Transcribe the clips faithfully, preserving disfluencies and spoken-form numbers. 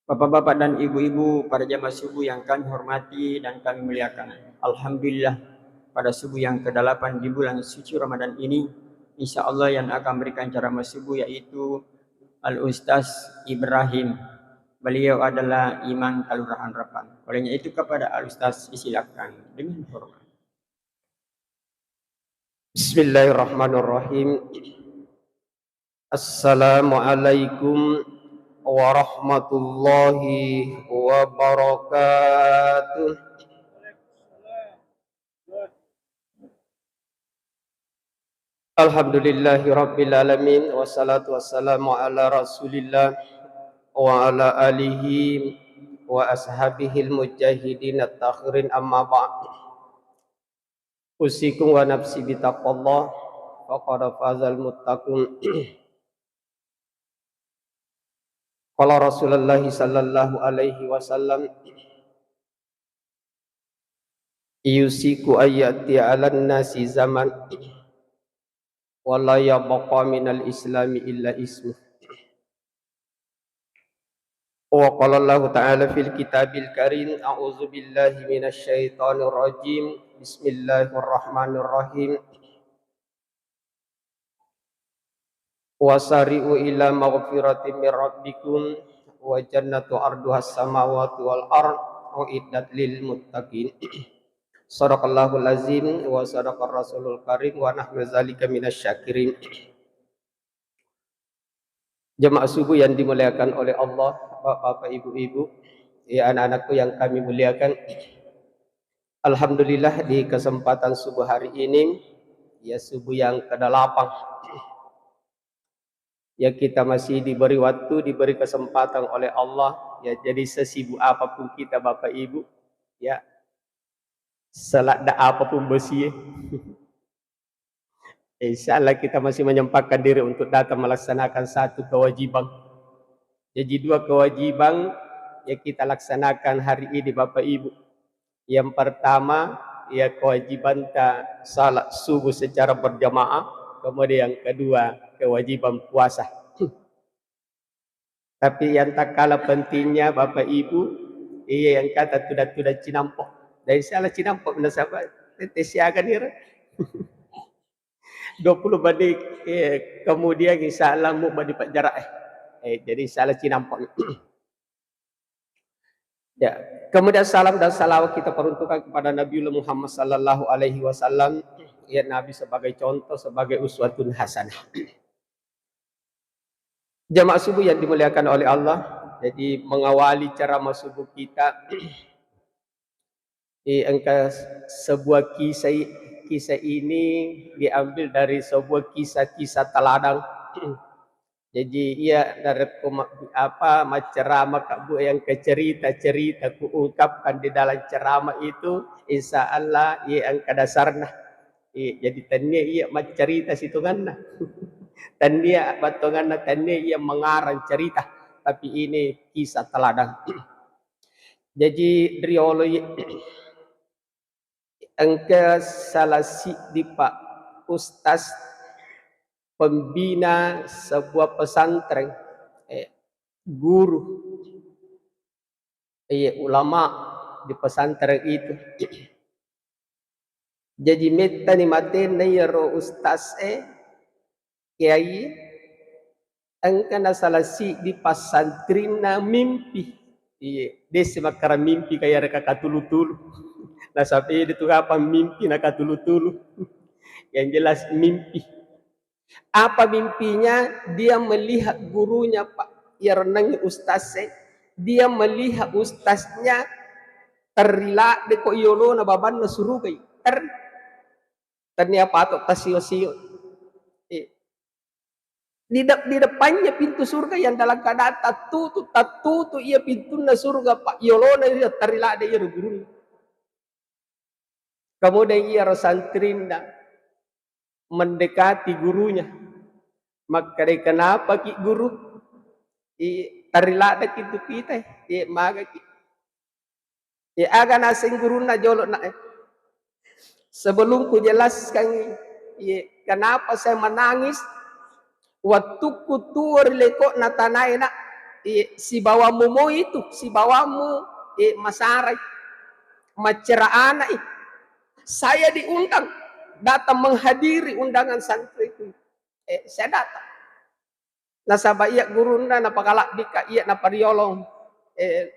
Bapak-bapak dan ibu-ibu, para jamaah subuh yang kami hormati dan kami muliakan. Alhamdulillah, pada subuh yang kedelapan di bulan suci Ramadan ini, insya Allah yang akan memberikan ceramah subuh yaitu Al Ustaz Ibrahim. Beliau adalah Imam Kelurahan Rapang. Olehnya itu kepada Al Ustaz disilakan dengan hormat. Bismillahirrahmanirrahim. Assalamualaikum warahmatullahi wabarakatuh. Alhamdulillahi rabbil alamin, wassalatu wassalamu ala Rasulillah wa ala alihi wa ashabihil mujahidin at-tahirin, amma ba'd. Usikum wa nafsi bitaqwallah, faqad fazal muttaqun. Qala Rasulullah sallallahu alaihi wasallam, "Yusiku ayyati 'alan nasi zaman, wa la yabqa minal islami illa ismu." Wa qala Allahu ta'ala fil kitabil karim, a'udzu billahi minasy syaithanir rajim. Bismillahirrahmanirrahim. Wasari'u ila maghfiratin mir rabbikum wa jannatu arduhas samawati wal ard uiddat lil muttaqin. Sadaqallahul azim wa sadaqar rasulul karim wa nahnu zalika minasy syakirin. Jemaah subuh yang dimuliakan oleh Allah, Bapak-bapak, Ibu-ibu, ya anak-anakku yang kami muliakan. Alhamdulillah, di kesempatan subuh hari ini, ya, subuh yang kedelapan, ya, kita masih diberi waktu, diberi kesempatan oleh Allah, ya, jadi sesibuk apapun kita, Bapak Ibu, ya, seladda apapun bosie, insya Allah kita masih menyempatkan diri untuk datang melaksanakan satu kewajiban. Jadi dua kewajiban yang kita laksanakan hari ini, Bapak Ibu. Yang pertama, ya, kewajibanta salat subuh secara berjamaah. Kemudian yang kedua, kewajiban puasa. Tapi yang tak kalah pentingnya, Bapak Ibu, iya yang kata tuda-tuda cinampo. Dan insya Allah cinampo nasaba tette siaga nira. Dua puluh menit, eh, kemudian insya Allah mau badi Pak Jarak, eh. Eh, jadi insya Allah cinampo. Ya, kemudian salam dan salawat kita peruntukkan kepada Nabiullah Muhammad sallallahu alaihi wasallam. Ya, Nabi sebagai contoh, sebagai uswatun hasanah. Jamaah subuh yang dimuliakan oleh Allah, jadi mengawali ceramah subuh kita, eh, engka sebuah kisah, kisah ini diambil dari sebuah kisah-kisah teladan. Jadi, iya, narekko ma-, apa, macceramah Kak Bu, yang ke cerita-cerita ku ungkapkan di dalam ceramah itu, insya Allah, iya engka dasarna. Iya, jadi tennia iya maccerita sitonganna. Tennia battonganna, tennia iya mengarang cerita. Tapi ini kisah teladan. Jadi, riolo i-, engka salah siddi, Pak, ustaz pembina sebuah pesantren, eh, guru, eh, ulama di pesantren itu. Jadi mettani matenna iyaro ustaz e, kiai, engka na salah siddi passantrinna mimpi. Iye, desi makkara mimpi kaya reka katulu-tulu. Nasaba ede tu kapang mimpi na katulu-tulu. Yang jelas mimpi. Apa mimpinya? Dia melihat gurunya, Pak. Iyaro nengngi ustaz e, dia melihat ustaznya terri ladde ko yolona babanna surugai. Ter-, tennia pato tasio-sio. Eh. Di de-, di depannya pintu surga yang dalam keadaan tattutu, tattutu iya pintunna surga, Pak. Yolona iya terri ladde iyaro gurunna. Kemudian iyaro santrinna mendekati gurunya. Makkedai, "Kenapa ki, Guru?" "I, terri laddeki tu kita, i, magaki." "I, aga naseng gurunna jolo na, eh?" "Sebelum kujelaskan, i, kenapa saya menangis, wattukku tuo ri leko'na tanae, Nak, eh, sibawamu mo itu, sibawamu, eh, masarai, maccera anak, eh. Saya diundang, datang menghadiri undangan santri itu. Eh, saya datang. Nasaba iya gurunna napakalabbika, iya napariolong, eh,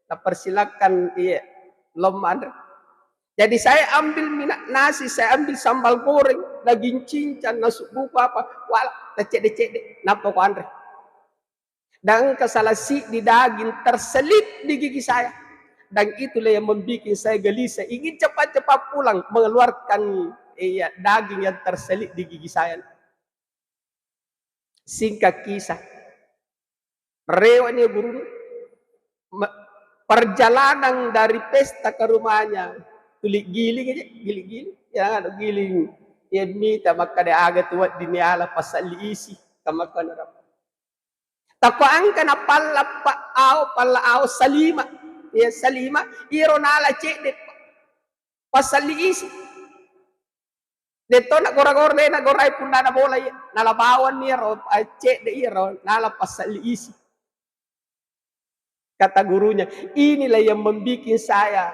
napersilakan iya lo manre. Jadi saya ambil minyak nasi, saya ambil sambal goreng, daging cincang, nasi buku apa, wala, tacedde-cedde, nappa ko anre. Dan engka salah siddi daging terselip di gigi saya. Dan itulah yang membuat saya gelisah, ingin cepat-cepat pulang mengeluarkan, iya, daging yang terselip di gigi saya. Singkat kisah, rewani guru, me-, perjalanan dari pesta ke rumahnya, tuli giling aja, giling-giling, ya, ada giling. Ya, mita makkada aga tu wedding niala pasal isi, tamakkana. Tako angka na palla pa-, ao, palla ao salima. Ya, salima, iro nala cedde pa-, pasal isi. Detto na gora-gora, de na gorai punnana bola iya. Nala bawang iyaro, eh, cedde iyaro, nala pasal isi. Kata gurunya, "Inilah yang membuat saya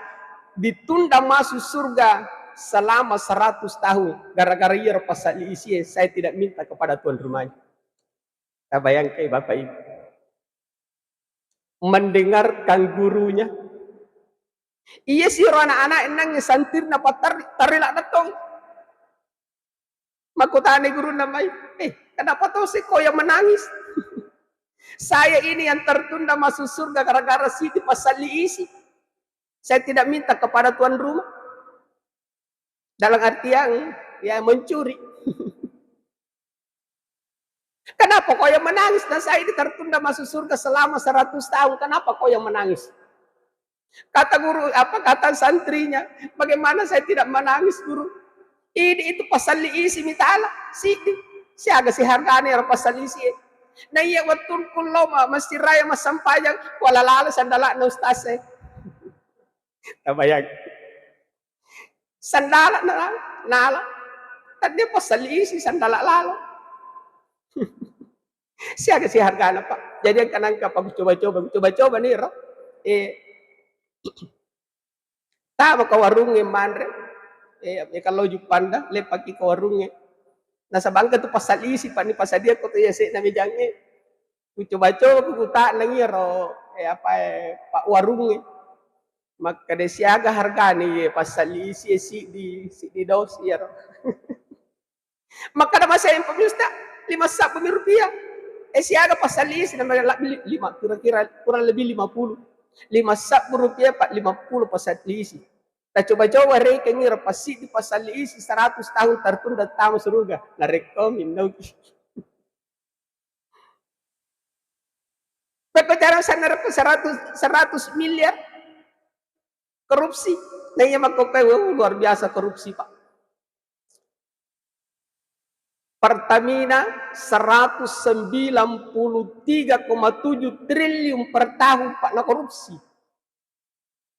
ditunda masuk surga selama seratus tahun. Gara-gara iyaro pasal isi, saya tidak minta kepada tuan rumahnya." Tabayangkai, Bapak Ibu. Mendengarkan gurunya. Iya siro anak-anak enang santirna pattarri, tarri laddettong. Makkutana gurunna mai, "Eh, kenapa tosi kau yang menangis?" "Saya ini yang tertunda masuk surga gara-gara siti pasalli isi. Saya tidak minta kepada tuan rumah." Dalam artian, ya, mencuri. "Kenapa kau yang menangis? Dan saya ini tertunda masuk surga selama seratus tahun. Kenapa kau yang menangis?" Kata guru, apa, kata santrinya, "Bagaimana saya tidak menangis, Guru? Ini itu pasalli isi mitala, sidi. Siaga si harganya orang pasalli isi." Nah, iya, waktu kulo ma-, masjid raya massampajang, wala lalo sandalana ustaz saya. Tabayang. Sandala nala, nala. Tadi pasalli isi sandala lalo. Siaga si hargana, Pak. Jadi engka nangka, Pak, coba-coba, coba-coba nih, ro. Eh, tama ke warungnge manre. Eh, ya kalau Jupanda, lepaki ke warungnge. Nasaba engka tu pasalli isi, Pak, ni pasadia ko tu ya sena mejangnge. Kucoba-coba ku kuta'nang iyaro, eh, apa, eh, Pak warungnge. Makkeda, "Siaga hargana iye pasalli isi, eh, siddi, siddi dos iyaro." Makkeda masempa mi, "Ustaz, lima sabbu mi rupiah." "Eh, siaga pasalli isi?" Namanya labbi li-, lima, kira-kira kurang lebih lima puluh. "Lima sabbu rupiah, Pak, lima puluh pasalli isi." Tacoba-coba rekeng iro pasiddi pasalli isi seratus tahun tertunda tama suruga. Narekko minnoki. Pekko cara sanna rekko seratus, seratus miliar korupsi. Nah, iya makkokkoe, wow, luar biasa korupsi, Pak. Pertamina seratus sembilan puluh tiga koma tujuh triliun per tahun, Pak, nakorupsi.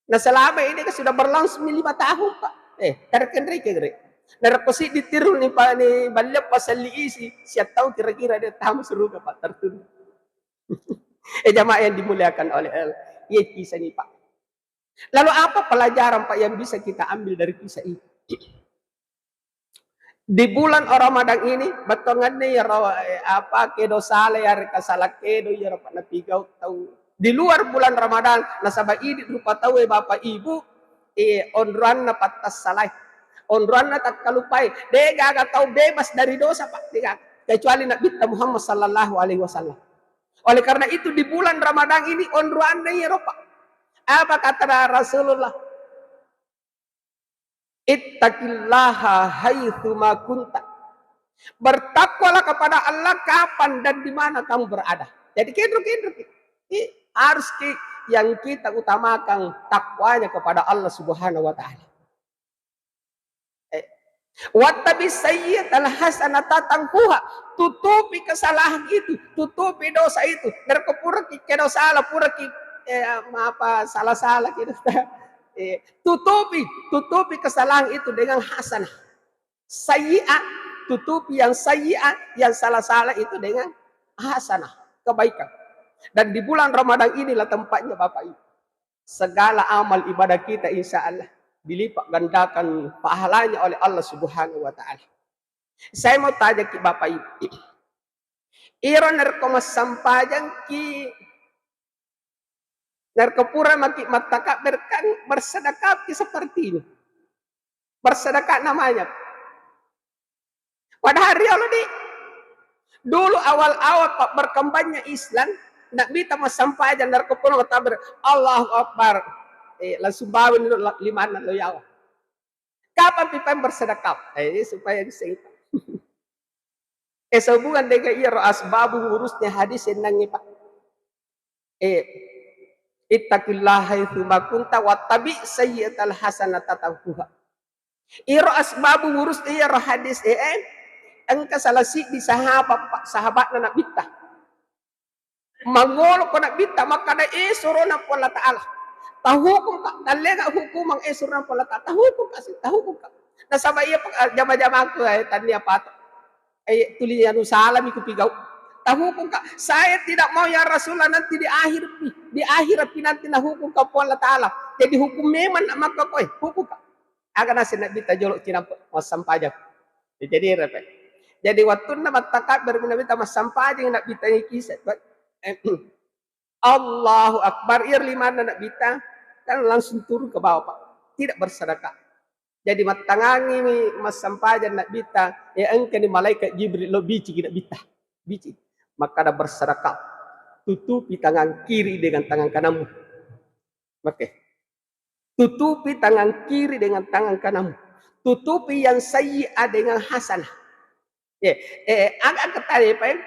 Nah, selama ini kan sudah berlangsung lima tahun, Pak. Eh, kada kenreke gere. Narekko siddi tiru ni, Pak, ni balle pasalli isi, siap tahu kira-kira dia tamu suruga, Pak, tertunda. Eh, jamaah yang dimuliakan oleh Allah. Iya kisah ini, Pak. Lalu apa pelajaran, Pak, yang bisa kita ambil dari kisah ini? Di bulan Ramadan ini, bettuanganna iyaro, eh, apa, kedo sala, yareka sala kedo, iyaro pa napigau tau. Di luar bulan Ramadan, nasaba idi rupa tau, eh, Bapak Ibu, eh, onroanna pattassalai. Onroanna takkalupai. De gaga tau bebas dari dosa, Pak. De gaga. Kecuali Nabitta Muhammad sallallahu alaihi wasallam. Oleh karena itu, di bulan Ramadan ini, onroanna iyaro, Pak. Apa kata Rasulullah? "Ittaqillaha haitsuma kunta." Bertakwalah kepada Allah kapan dan di mana kamu berada. Jadi, kendro-kendro ki. I-, harus ki yang kita utamakan takwanya kepada Allah Subhanahu wa Ta'ala. Eh, "Wattabi sayyi'atal hasanata tamhuha." Tutupi kesalahan itu, tutupi dosa itu. Narekko puraki kedo sala, puraki, eh, apa, salah-salah ki, eh, tutupi, tutupi kesalahan itu dengan hasanah. Sayyi'ah, tutupi yang sayyi'ah, yang salah-salah itu dengan hasanah, kebaikan. Dan di bulan Ramadan inilah tempatnya, Bapak Ibu. Segala amal ibadah kita, insya Allah, dilipat gandakan pahalanya oleh Allah Subhanahu wa Ta'ala. Saya mau tanya ki Bapak Ibu, iro narekko massampajangki, narekko pura maki mattakabber, kan bersedekah ki seperti ini. Bersedekah namanya. Padahal riolo di dulu awal-awal, Pak, berkembangnya Islam, Nabitta massampajang, narekko pura mattakabber, Allahu Akbar. Eh, langsung bawa ni lo la-, limanna lo yawa. Kapan pi paeng bersedekah? Eh, ini supaya bisa itu. Eh, sehubungan dengan iyaro asbabu wurusnya hadis yang nangi, Pak. Eh, ittaqillaha haitsu ma kunta wattabi sayyi'atal hasanata tamhuha. Iro asbabu wurus iyaro hadis, eh, eh, engka salah siddi sahabat, Pak, sahabatna Nabitta. Mangolo ko Nabitta makkada, eh, surona Puang Allah Ta'ala. Tahukum ka, tallega hukumang, eh, surona Puang Allah Ta'ala. Tahukum ka, si-, tahukum ka. Nasaba iya, Pak, eh, jama-jamaku, eh, tania pato. Eh, tuli anu salami ku pigau. Tahukum ka. Saya tidak mau ya Rasulullah nanti di akhir pi, di akhir pi nanti nahukum ka Puang Allah Ta'ala. Jadi hukum memang nak maka koe, hukum ka. Aga naseng Nabitta jolo cinampe massampajang. Jadi repe. Jadi wattunna mattakabber mi Nabitta massampajang, Nabitta ni kisa. Eh, Allahu Akbar, iyaro limanna Nabitta kan langsung turun ke bawah, Pak. Tidak bersedekah. Jadi mattangangi mi massampajang Nabitta, eh, engkani malaikat Jibril lo biciki Nabitta. Biciki. Makkada bersedekah. Tutupi tangan kiri dengan tangan kananmu. Oke. Tutupi tangan kiri dengan tangan kananmu. Tutupi yang sayyi'ah dengan hasanah. Eh, eh, aga, aga tadi, Pak, eh?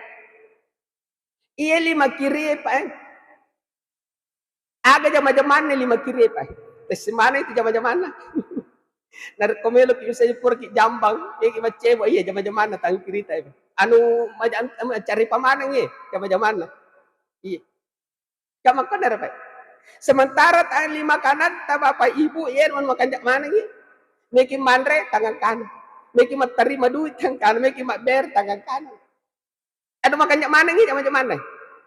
Iya lima kiri, Pak, eh? Aga jama-jamanna lima kiri, Pak, eh? Tesi mana itu jama-jamanna? Narekko melo ki misalnya pura ki jambang, iya ki macebo, iya jama-jamanna tangan kiri ta, eh. Anu maja-, anu cari pamaneng, iya, jama-jamanna. Iya. Ka makkonaro, Pak. Sementara tangan lima kananta Bapak Ibu, iya, man makanja manengi. Meki manre tangan kanan. Meki mattarima duit tangan kanan. Meki mabber tangan kanan. Ado makanja manengi, jama-jamanna.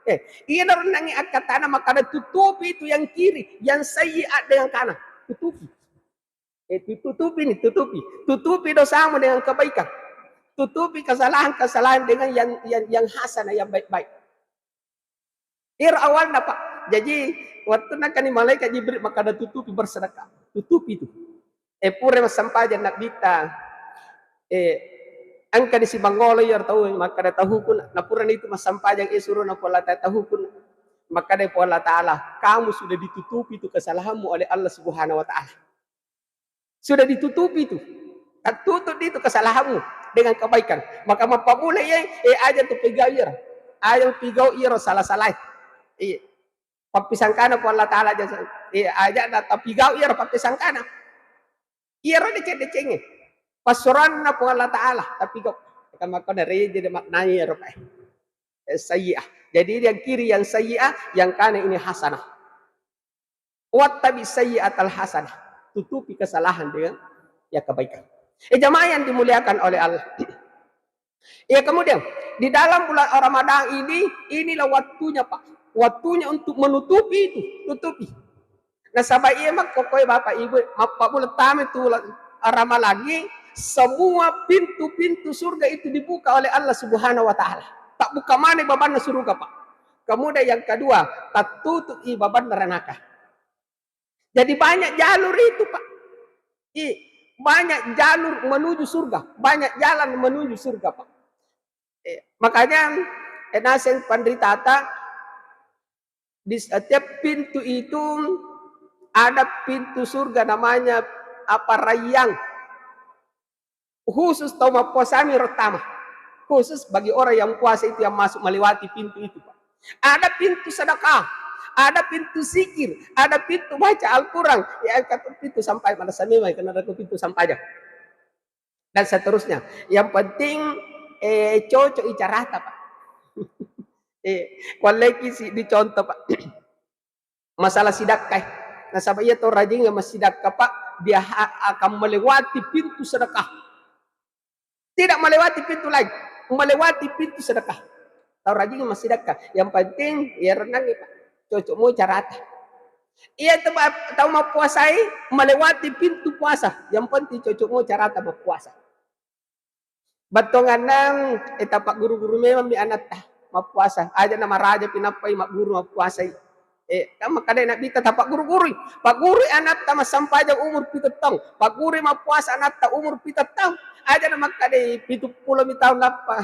Eh, iya, naro nangi akkatana makkada tutupi itu yang kiri, yang sayyi'ah dengan kanan. Tutupi. Eh, tu-, tutupi ni, tutupi. Tutupi dosamu dengan kebaikan. Tutupi kesalahan-kesalahan dengan yang, yang, yang hasanah, yang baik-baik. Iro awalna, Pak. Jadi, wattunna kani malaikat Jibril makkada tutupi bersedekah. Tutupi itu. Eh, pura massampajang Nabitta. Eh, engkani simangolo iyaro tau makkada tahukun. Napurani itu massampajang, eh, surona Puang Allah Ta'ala tahukun. Makkada Puang Allah Ta'ala, kamu sudah ditutupi itu kesalahanmu oleh Allah Subhanahu wa Ta'ala. Sudah ditutupi itu. Tertutup itu kesalahanmu dengan kebaikan. Maka mappamula iya, eh, aja tu pigau iyaro. Aja pigau iyaro salah-salah. Iya. Pappisangkana Puang Allah Ta'ala aja. Iya, aja na tapigau iyaro pappisangkana. Iyaro deceng-decengnge. Passuranna Puang Allah Ta'ala tapigau. Kan makkona reje de maknanya iyaro, Pak. Eh, sayyi'ah. Jadi yang kiri yang sayyi'ah, yang kanan ini hasanah. Wattabi sayyi'atal hasanah. Tutupi kesalahan dengan ya kebaikan. Eh, jamaah yang dimuliakan oleh Allah. Ya, kemudian di dalam bulan Ramadan ini, inilah waktunya, Pak. Waktunya untuk menutupi itu, tutupi. Nasaba iya makkokkoe Bapak Ibu, mappabulettami tu la-, Ramalangi, semua pintu-pintu surga itu dibuka oleh Allah Subhanahu wa Ta'ala. Tak buka mana babanna surga, Pak. Kemudian yang kedua, tertutup i babanna ranaka. Jadi banyak jalur itu, Pak. I, banyak jalur menuju surga, banyak jalan menuju surga, Pak. Eh, makanya, eh, naseng panritata, di setiap pintu itu ada pintu surga namanya apa, Rayyan. Khusus tau mappuasami ro tama. Khusus bagi orang yang puasa itu yang masuk melewati pintu itu, Pak. Ada pintu sedekah, ada pintu zikir, ada pintu baca Al-Quran. Ya, kata pintu sampai mana sami mai, karena ada pintu sampai aja. Dan seterusnya. Yang penting, eh, cocok i carata, Pak. Eh, kualleki si dicontoh, Pak. Masalah sidakka, eh. Nasaba iya tau rajingnge massidakka, Pak, dia ha-, akan melewati pintu sedekah. Tidak melewati pintu lain, melewati pintu sedekah. Tau rajing massidakka. Yang penting, iya renangi, Pak. Cocok mo carata. Iya tu, Pak, tau mappuasai melewati pintu puasa. Yang penting cocok mo carata mappuasa. Bettuanganna, eh, tapagguru-guru memang mi anatta mappuasa. Aja na maraja pinappai magguru mappuasai. Eh, kan makkeda Nabitta, tapagguru-gurui. Paggurui anatta massampajang umur pitu taung. Paggurui mappuasa anatta umur pitu taung. Aja na makkeda pitu pulo mi taung nappa.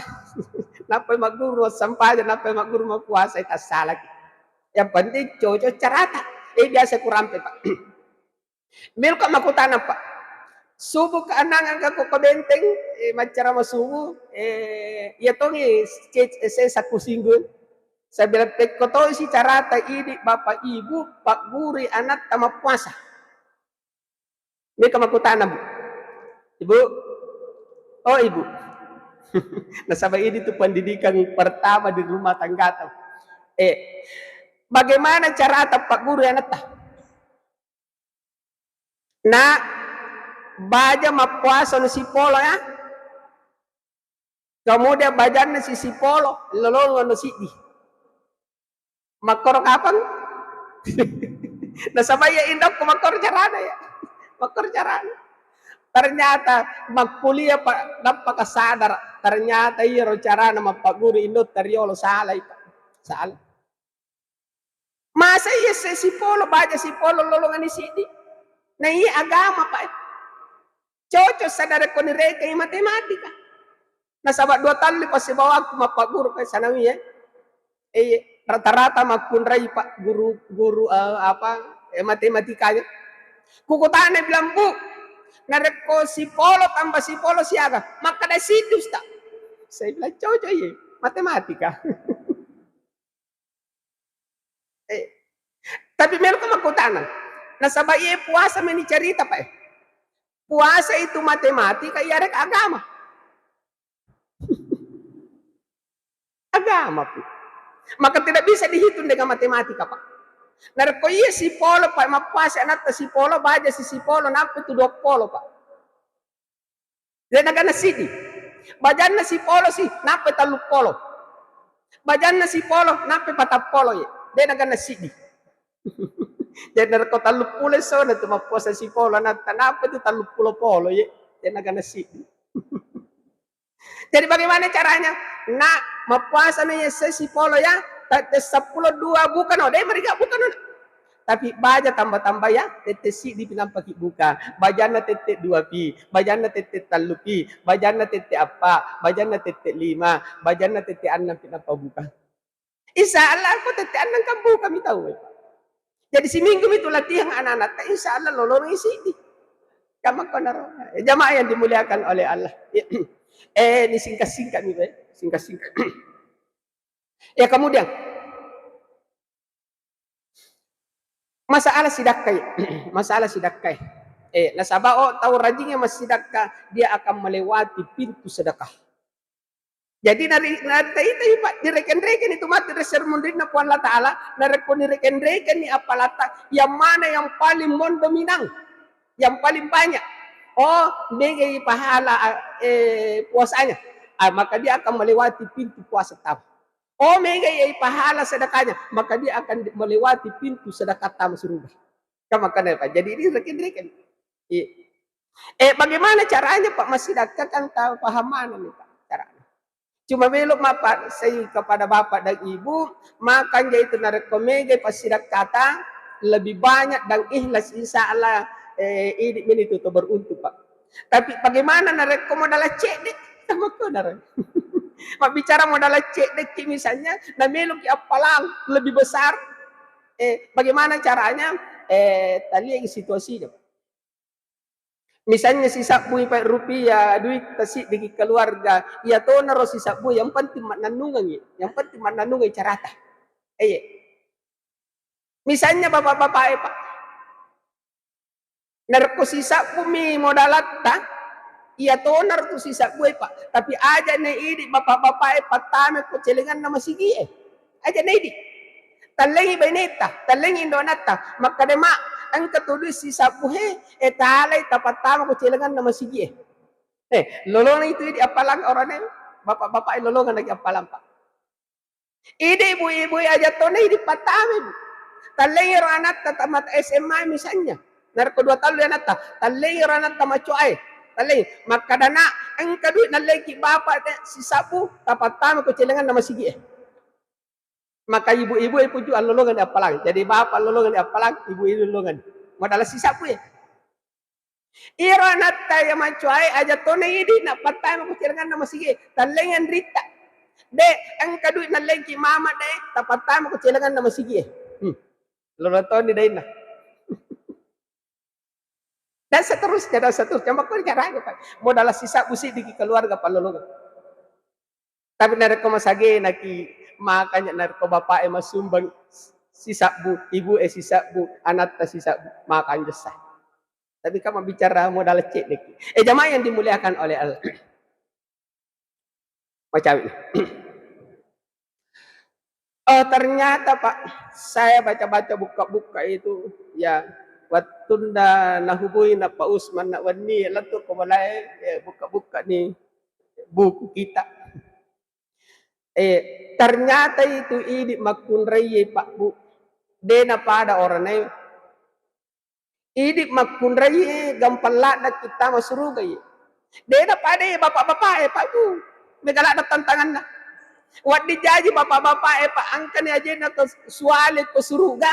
Nappai magguru massampajang, nappai magguru mappuasai, tassalaki. Yang penting cocok carata. Eh, biasa kurampe, Pak. Meloko makkutana, Pak. Subuh keanangan ka ko, ko benteng, eh, maccarama subuh, eh, iya tongi ce-, sesa kusinggung. Sabila pekko tosi carata idi Bapak Ibu paggurui anatta mappuasa. Meka makkutana, Bu. Ibu, oh, Ibu. Nasaba idi tu pendidikan pertama di rumah tangga tau. Eh, bagaimana carata paggurui anatta? Na baja mappuasa no sipolo ya. Kemudian bajanna sisipolo, lolongono siddi. Makkoro kapang? Nasaba iya indokku makkoro carana ya. Makkoro carana. Ternyata makkuliah pa, nappaka sadar. Ternyata iyaro carana mappagguru indotta riolo salai, Pak. Salah. Masa iya se sipolo, baja sipolo lolongani siddi? Na iya agama, Pak. Cocok sa narekko nirekengi matematika. Nasaba dua talli passibawakku mappagguru, Pak, sanawiyah. Eh, rata-rata makkunrai, Pak, guru, guru, eh, apa, eh, matematikanya. Kukutana bilang, "Bu, narekko sipolo tambah sipolo siaga?" Makkeda siddi, Ustaz. Saya bilang, "Cocok iya, matematika." Eh, tapi meloko makkutana. Nasaba iye puasa meni carita, Pak, eh. Puasa itu matematika, iya rek agama. Agama, Pu. Maka tidak bisa dihitung dengan matematika, Pak. Narekko iya sipolo, Pak, mappuasa anatta sipolo, baja si sipolo, nappa tu dua polo, Pak. De' nagana siddi. Bajanna sipolo si, nappa tallu polo. Bajanna sipolo, nappa patang polo ye. De' nagana siddi. Jadi narekko tallu pulo esso na tu mappuasa sipolo, na-, nappa tu tallu pulo polo ye. De' nagana siddi. Jadi bagaimana caranya? Na mappuasa na ye se sipolo ya, tette seppulo dua buka no, de' mariga buka no. Tapi baja tambah-tambah ya, tette siddi pi nampaki buka. Bajanna tette dua pi, bajanna tette tallu pi, bajanna tette appa, bajanna tette lima, bajanna tette annang pi nappa buka. Insya Allah, ko tette annang kan buka mi tau. Jadi siminggu mi tu latihan anak-anak, insya Allah lolongi siddi. Kan makkonaro. Jamaah yang dimuliakan oleh Allah. Eh, ini singkat-singkat mi, Pak. Singkat-singkat. Ya, kemudian, masalah sidakka, masalah sidakka. Eh, nasaba, oh, tau rajingnge massidakka, dia akan melewati pintu sedekah. Jadi, nari-, narita-itai, Pak, direken-reken itu mati ri sermon rinna Puang Allah Ta'ala, narekko nireken-rekenni appalata, yang mana yang paling mendominan, yang paling banyak, oh, megai pahala, eh, puasanya, ah, maka dia akan melewati pintu puasa tama. Oh, megai pahala sedekahnya, maka dia akan melewati pintu sedekah tama surga. Kan makanya, Pak. Jadi ini reken-reken. Iya. Eh, bagaimana caranya, Pak, massidakka? Kan tahu paham mana nih, Pak, caranya. Cuma belok mapa saya kepada Bapak dan Ibu, makanya itu narekko megai passidakkata lebih banyak dan ikhlas, insya Allah, eh, ini meni itu beruntung, Pak. Tapi bagaimana narekko modal cedde? Sama kau, Nara. Mabbicara modal cedde ki misalnya, na meloki appalang lebih besar, eh, bagaimana caranya? Eh, taliangi situasinya. Misalnya sisabbui pa rupiah, duitta siddiki keluarga, iya tonaro sisabbui, yang penting mannannungengi, yang penting mannannungengi carata. Eye. Misalnya bapak-bapak e, Pak. Narekko sisabbumi modalatta, iya tonaro tu sisabbue, Pak. Tapi aja na idi bapak-bapak e pattama ko celenganna masigi e. Aja na idi. Tallengi baineta, tallengi indoanatta. Makkeda, "Ma, engka tu duit sisabbu he, e talai tapattama ko celenganna masigi e." Eh, lolona itu idi appalang orane, bapak-bapak e lolongan lagi appalang, Pak. Idi ibu-ibu aja tona idi pattamai, Bu. Tallengi ro anatta tamat S M A misalnya. Narekko dua tallu anatta, tallengi ro anatta macoae. Tallengi. Makkada, "Nak, engka duit nallengki bapak de sisabbu, tapattama ko celenganna masigie." Maka ibu-ibu e puju allolongeng appalang. Jadi bapak allolongeng appalang, ibu-ibu allolongeng. Modal sisabbu e. Iro anatta iya macoae aja tona idi napattamai ko celenganna masigie, tallengi anritta. De, engka duit nallengki mama de, tapattamai ko celenganna masigie. Hmm. Lolo toni dainna. Dan seterusnya, dan seterusnya. Makko caranya, Pak. Modal sisabbu siddiki keluarga pallolongeng. Tapi narekko masagenaki, makanya narekko bapak e masumbang sisabbu, ibu e sisabbu, anatta sisabbu, makanja sa. Tapi kan mabbicara modal cedde. Eh, jamaah yang dimuliakan oleh Allah. Macawi. Oh, ternyata, Pak, saya baca-baca buka-buka itu, ya, wattunda nahubui na Pak Usman na wenni lettu ko bolae, ya, buka-buka ni buku kita. Eh, ternyata itu idi makkunraie, Pak, Bu. De napada orane. Idi makkunraie gampang ladda kita masuruga ye. De napada ye bapak-bapak e, Pak, Bu. Mega ladda tantanganna. Waddi jaji bapak-bapak e, Pak, engkani ajena ko suwale ko suruga.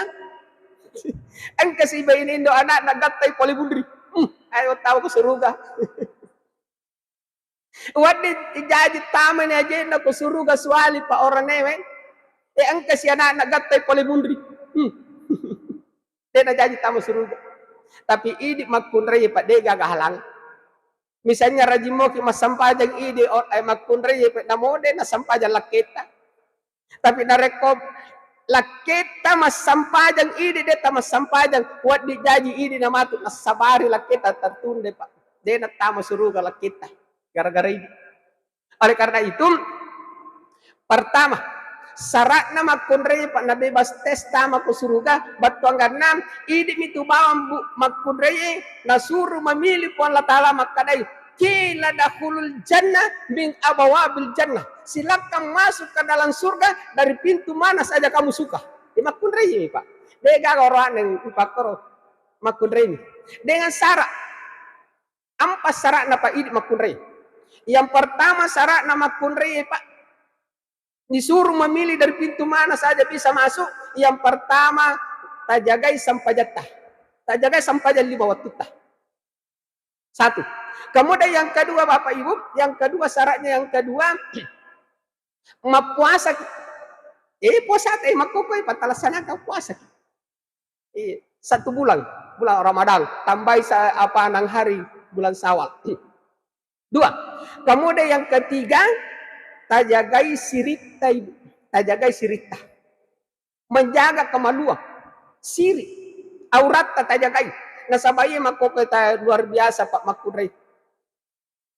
Engka si baine indo anakna gattai pole bunri. Hmm, ayo tau ko suruga. Waddi jaji tamani ajena ko suruga suwali pa oranewe. E engka si anakna gattai pole bunri. Hmm. De najaji tama suruga. Tapi idi makkunrai pa de gaga halang. Misalnya rajin moki massampajang idi o-, eh, makkunrai pa namo de nasampajang lakketta. Tapi narekko lakketta massampajang idi, de tamassampajang, waddi jaji idi namatu, nassabari lakketta tertunda, Pak. De nattama suruga lakketta gara-gara idi. Oleh karena itu, pertama, syaratna makkunrai, Pak, nabebas tes tama ko suruga, battuanganna idi mitu bawang, Bu, makkunrai nasuru memilih Puang Allah Taala makkadai, "Qila dakhulul jannah min abwabil jannah." Silakan masuk ke dalam surga dari pintu mana saja kamu suka. Di makkunrai, Pak. De gaga oroane ipakkoro makkunrai. Dengan syarat. Empat syaratna, Pak, idi makkunrai. Yang pertama syaratna makkunrai, Pak. Disuruh memilih dari pintu mana saja bisa masuk. Yang pertama, tajagai sampajatta. Tajagai sampajang lima wattutta. Satu. Kemudian yang kedua, Bapak Ibu, yang kedua, syaratnya yang kedua, mappuasaki. Eh, puasata, eh, makkokoi, patalaksanaka puasaki. Iya, satu bulan, bulan Ramadan, tambahi sa-, apa, enam hari bulan Syawal. Dua. Kemudian yang ketiga, tajagai siritta, Ibu. Tajagai siritta. Menjaga kemaluan. Siri. Auratta tajagai. Nasaba iya makkokoi ta luar biasa, Pak, makkunrai.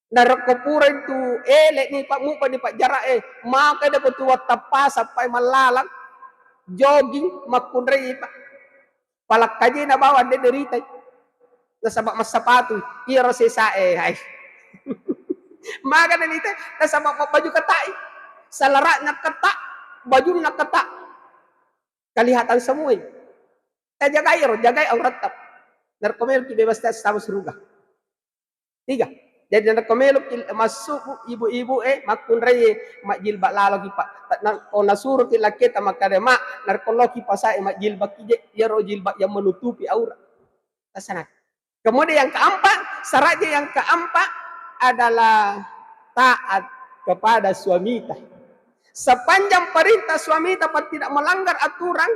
Narekko pura itu ele ni, Pak, mupa ni, Pak, jarak e, maka de ko tu wattappasa, Pak, mallalang, jogging, makkunrai, Pak. Palakkajena bawang de deritai. Nasaba massapatu, iyaro sesae, hai. Maka de nite, nasaba mabbaju ketai. Salara'na keta, bajunna keta. Kelihatan semua. Tajagai ro, jagai auratta. Narekko meloki bebas tes sama suruga. Tiga. Jadi narekko meloki massubu ibu-ibu e, makkunrai majjilbab laloki, Pak. Na-, ko nasuroki lakketa makkada, "Mak, narekko loki pasae majjilbabki je, iyaro jilbab yang menutupi aurat." Tasanaki. Kemudian yang keempat, syaratnya yang keempat adalah taat kepada suamita. Sepanjang perintah suamita, Pak, tidak melanggar aturan,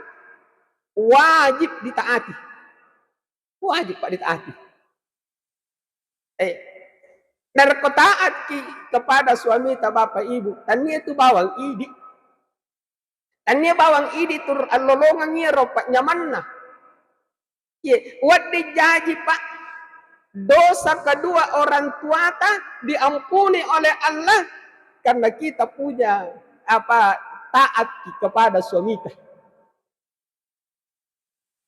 wajib ditaati. Wajib, Pak, ditaati. Eh, narekko taatki kepada suamita, Bapak Ibu, tania itu bawang idi. Tania bawang idi tur allolongeng iyaro pannyamanna. Ye, wedding jaji, Pak, dosa kedua orang tuata diampuni oleh Allah karena kita punya apa, taat kepada suamita.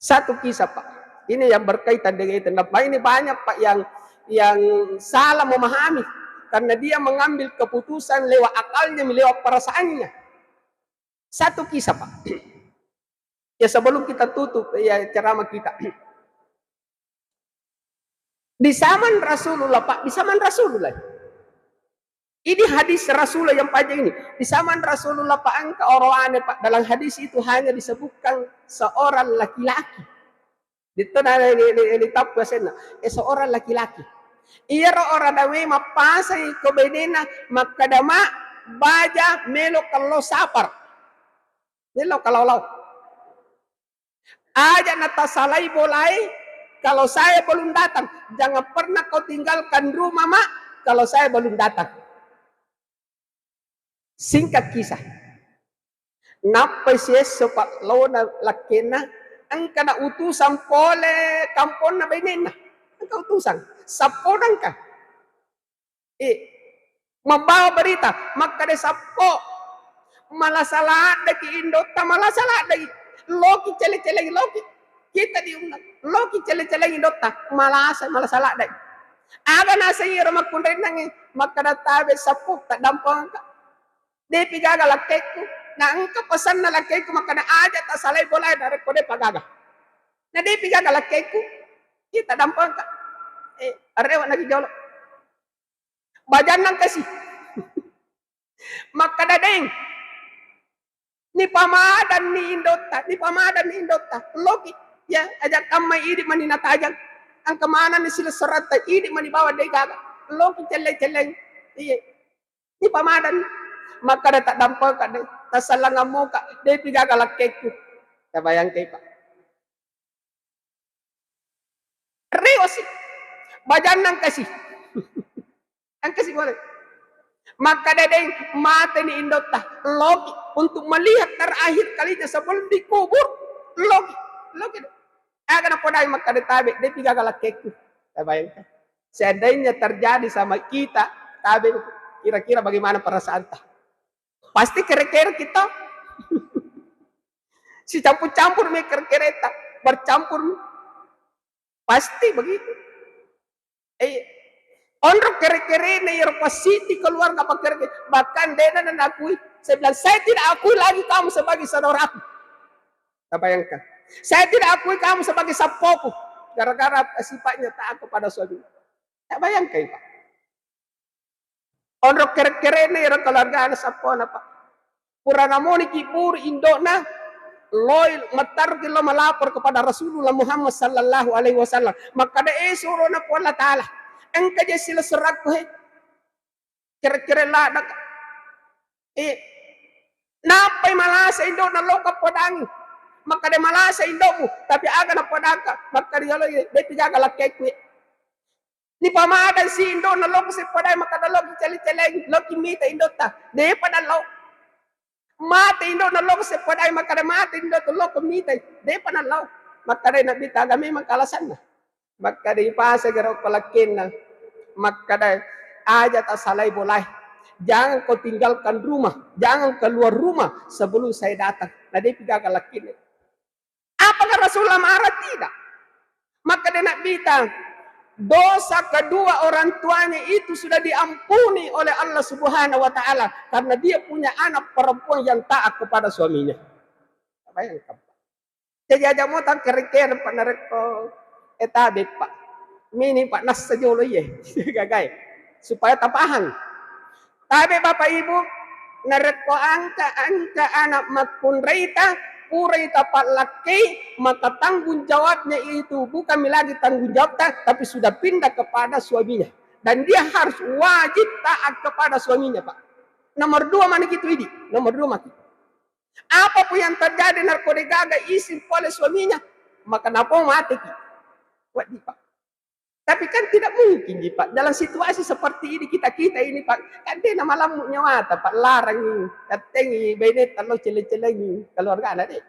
Satu kisah, Pak. Ini yang berkaitan dengan itu. Nah, Pak, ini banyak, Pak, yang, yang salah memahami karena dia mengambil keputusan lewat akalnya, lewat perasaannya. Satu kisah, Pak. Ya, sebelum kita tutup, ya, ceramah kita. Di zaman Rasulullah, Pak, di zaman Rasulullah. Ini hadis Rasulullah yang panjang ini. Di zaman Rasulullah, Pak, engka oroane, Pak. Dalam hadis itu hanya disebutkan seorang laki-laki. Ditto na li-, li-, li-, litappu asenna. Eh, seorang laki-laki. Iyaro oroane mappasai ko bainena makkada, "Ma, baja melo kello sapar." Melo kalau-lau. Aja natasalai bolae, kalau saya belum datang. Jangan pernah kau tinggalkan rumah, Mak, kalau saya belum datang. Singkat kisah. Nappai siesso pallona lakkenna, engka na utusan pole kamponna bainenna. Engka utusan. Sappo engka. Eh, membawa berita, makkeda sappo, malasa laddeki indotta, malasa laddeki, loki cele-celengi, loki, kita diundang, loki cele-celengi indotta, malasa, malasa laddeki. Aga naseng iyaro makkunrainnangnge, makkeda tabe sappo, taddampengka. Depi gaga lakkekku, na engka pesanna lakkekku, makkeda aja tasalai bolae narekko depa gaga. Na depi gaga lakkekku, kita dampengka. Eh, arewa naki jolo. Bajanna engkasi. Makkeda deng. Nipamadanni indotta, nipamadanni indotta. Loki, ya, aja kammai idi mani natajang. Engka manenni silessuretta, idi mani bawang de gaga. Loki celle-celleng. Iya. Nipamadanni. Makkeda taddampengka de. Tasallangang moka, depi gaga lakkekku. Tabayangkai, Pak. Reosi. Bajanna engkasi. Engkasi pole. Makkeda deng, mateni indotta. Loki untuk melihat terakhir kalinya sebelum dikubur. Loki. Loki. Aga napodai makkeda tabe, depi gaga lakkekku. Tabayangkan. Seandainya terjadi sama kita, tabe, kira-kira bagaimana perasaanta? Pasti kere-kere kita. Sicampur-campur mi kere-kereta, bercampur mi. Pasti begitu. Eh, onro kere-kerena iyaro pasiti keluarga pakere-kere, bahkan dena nanakui. Saya bilang, "Saya tidak akui lagi kamu sebagai saudaraku." Tabayangkan. "Saya tidak akui kamu sebagai sappoku." Gara-gara sifatnya taat kepada suami. Tabayangkan, Pak. Onro kere-kerena iyaro keluargana sappona, Pak. Purana moniki buru indo'na, loi mattarruki lo melapor kepada Rasulullah Muhammad sallallahu alaihi wasallam. Makkeda, "Eh, surona Puang Allah Ta'ala, engka je silessurakku, he. Kere-kere ladaka." Eh, nappai malasa indo'na loka podangi. Makkeda, "Malasa indo'mu, tapi aga napodangka?" Makkeda, "Yolo, depi gaga lakkekku, he." Nipamadang si indo'na loki seppadai makkeda loki cele-celengi, loki mita indotta. Depa nallau. Mate indo'na loki seppadai makkeda mate indo'ta loki mitai. Depa nallau. Makkeda Nabitta, "Aga memang kalasanna?" Makkeda, "Ipasegaro ko lakkenna." Makkeda, "Aja tasalai bolae. Jangan kau tinggalkan rumah, jangan keluar rumah sebelum saya datang." Na depi gaga lakkenna. Apakah Rasulullah marah? Tidak. Makkeda Nabitta, dosa kedua orang tuanya itu sudah diampuni oleh Allah Subhanahu wa Ta'ala karena dia punya anak perempuan yang taat kepada suaminya. Bayangkan, Pak. Jadi aja mau tangkere-kere, Pak, narekko, eh, tabe, Pak. Mini, Pak, nassa jolo iye. Gagai. Supaya tapahang. Tabe, Bapak Ibu, narekko engka, engka anak makkunraita, purai tapallakkei, maka tanggung jawabnya itu bukan lagi tanggung jawabta, tapi sudah pindah kepada suaminya. Dan dia harus wajib taat kepada suaminya, Pak. Nomor dua maniki tu idi, nomor dua maki. Apapun yang terjadi, narekko degaga izin pole suaminya, maka napau mateki. Wedding, Pak. Tapi kan tidak mungkin ji, Pak. Dalam situasi seperti ini, kita-kita ini, Pak, kan de namalammu nyawata, Pak. Larangi, kattengi baineta lo cele-celengi keluargana, de.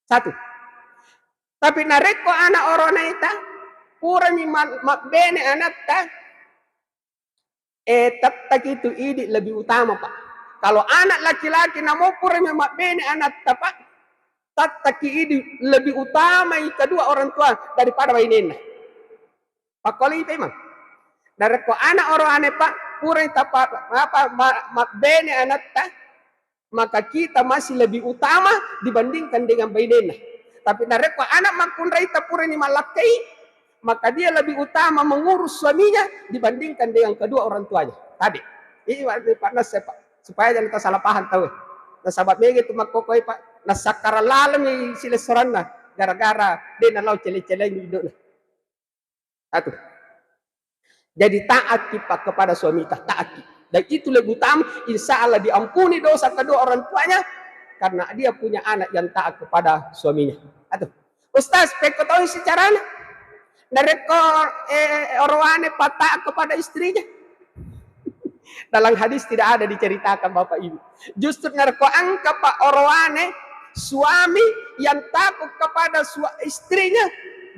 Satu. Tapi narekko anak oronaita, purani ma-, mabbene anatta, eh, tattaki itu idi lebih utama, Pak. Kalau anak laki-laki namo purani mabbene anatta, Pak, tattaki idi lebih utamai kedua orang tua daripada bainenna. Pakkolipa memang. Narekko anak oroane, Pak, purani tapa-, apa, ma-, mabbene anatta, maka kita masih lebih utama dibandingkan dengan bainenna. Tapi narekko anak makkunraita purani mallakkai, maka dia lebih utama mengurus suaminya dibandingkan dengan kedua orang tuanya. Tadi. Ini Pak, ini Pak Nas, ya, Pak. Supaya jangan kita salah paham tahu. Nasaba mega itu makkokoi, Pak. Nasakkara lalemi silessoranna gara-gara de nalao cele-celengi indokna. Satu. Jadi taatki, Pak, kepada suamita, taatki. Dan itu lebih utama, insya Allah diampuni dosa kedua orang tuanya karena dia punya anak yang taat kepada suaminya. Satu. Ustaz, pekko tau si carana? Narekko, eh, orowane pa taat kepada istrinya. Dalam hadis tidak ada diceritakan, Bapak Ibu. Justru narekko engka pa orowane suami yang takut kepada sua-, istrinya,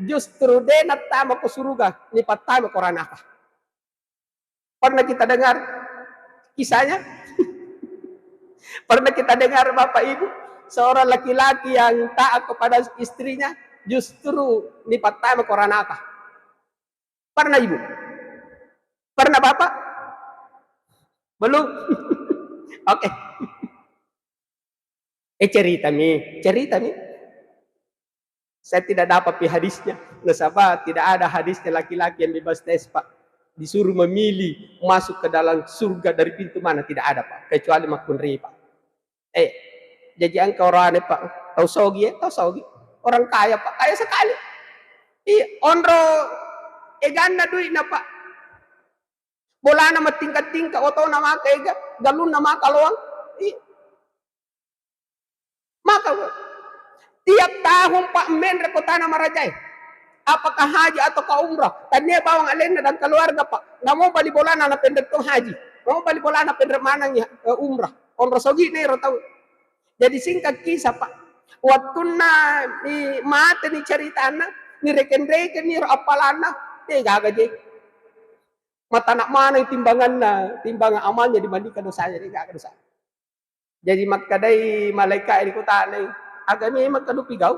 justru de nattama ko suruga, nipattama ko ranaka. Pernah kita dengar kisahnya? Pernah kita dengar, Bapak Ibu, seorang laki-laki yang taat kepada istrinya justru nipattama ko ranaka? Pernah, Ibu? Pernah, Bapak? Belum? Oke. Eh, ceritami, ceritami. Saya tidak dapat pi hadisnya. Nasaba tidak ada hadisnya laki-laki yang bebas tes, Pak. Disuruh memilih masuk ke dalam surga dari pintu mana, tidak ada, Pak. Kecuali makkunrai, Pak. Eh, jaji engka orowane, Pak. Tau sogi, eh, tau sogi. Orang kaya, Pak, kaya sekali. Iya, onro eganna duitna, Pak. Bolana matingka-tingka, otona maka ega, galunna maka loang. Iya. Maka, tiap tahun, Pak, menre ko tana marajae. Apakah haji atau ka umrah? Tania bawang alenna dan keluarga, Pak. Namo bali bolana na penre to haji. Namo bali bolana penre manang ya, eh, umrah. Onro sogi nero tau. Jadi singkat kisah, Pak. Wattunna ni mate ni ceritana, ni reken-reken ni ro appalanna, eh, gaga je. Matana maneng timbanganna, timbangan amalnya dibandingkan dosanya, de gaga dosa. Jadi makkedai malaika ri kutana, "Aga memang kadu pigau?"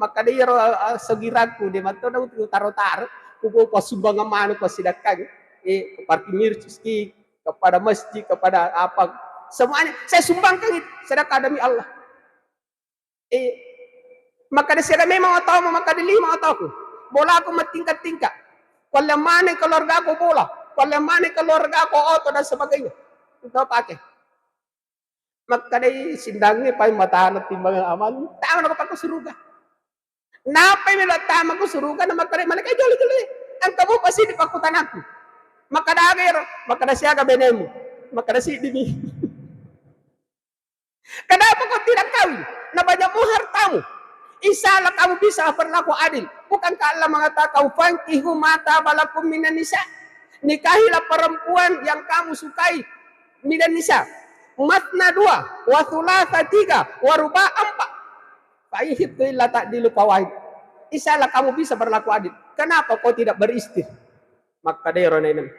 Makkedai ro, eh, sogiraku, de matto dau taro-taro, kugo passumbangeng maneng, passidakkang, eh, parkir mircuski, kepada masjid, kepada apa, semuanya saya sumbangkan itu sedekah demi Allah. Eh, makkeda siaga memang otomu, makkeda lima otoku. Bolaku matingka-tingka. Kualliang maneng keluargaku bola. Kualliang maneng keluargaku oto dan sebagainya. Itu pakai. Makkedai sindangnge paling matana timbangan amal. Tama na ko suruga. Napai melo tama ko suruga, na makkeda malaikat, "Jolo, jolo, eh. Engka mu pasti di pakkutanaku." Makkeda aga ero, makkeda siaga benemu. Makkeda siddimi. Kenapa kau tidak kawin? Na banyakmu hartamu. Insya Allah kamu bisa berlaku adil. Bukankah Allah mengatakan, "Fankihu ma taba lakum minan nisa"? Nikahilah perempuan yang kamu sukai. Minan nisa. Matna dua, wa thulatha tiga, wa ruba empat. Fa in khiftum alla ta'dilu fawahid. Insya Allah kamu bisa berlaku adil. Kenapa kau tidak beristri? Makkeda ero neneng.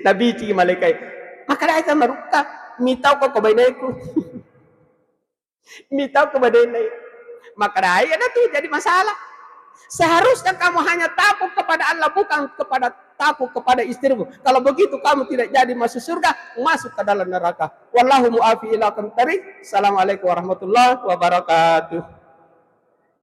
Nabici malaikat. Makkeda aja marukka, mitau ko ko baineku. Mitau ko bainenna. Makkeda aja na tu jadi masalah. Seharusnya kamu hanya takut kepada Allah, bukan kepada, takut kepada istrimu. Kalau begitu kamu tidak jadi masuk surga, masuk ke dalam neraka. Wallahu muafi ila aqwamit thariq. Assalamualaikum warahmatullahi wabarakatuh.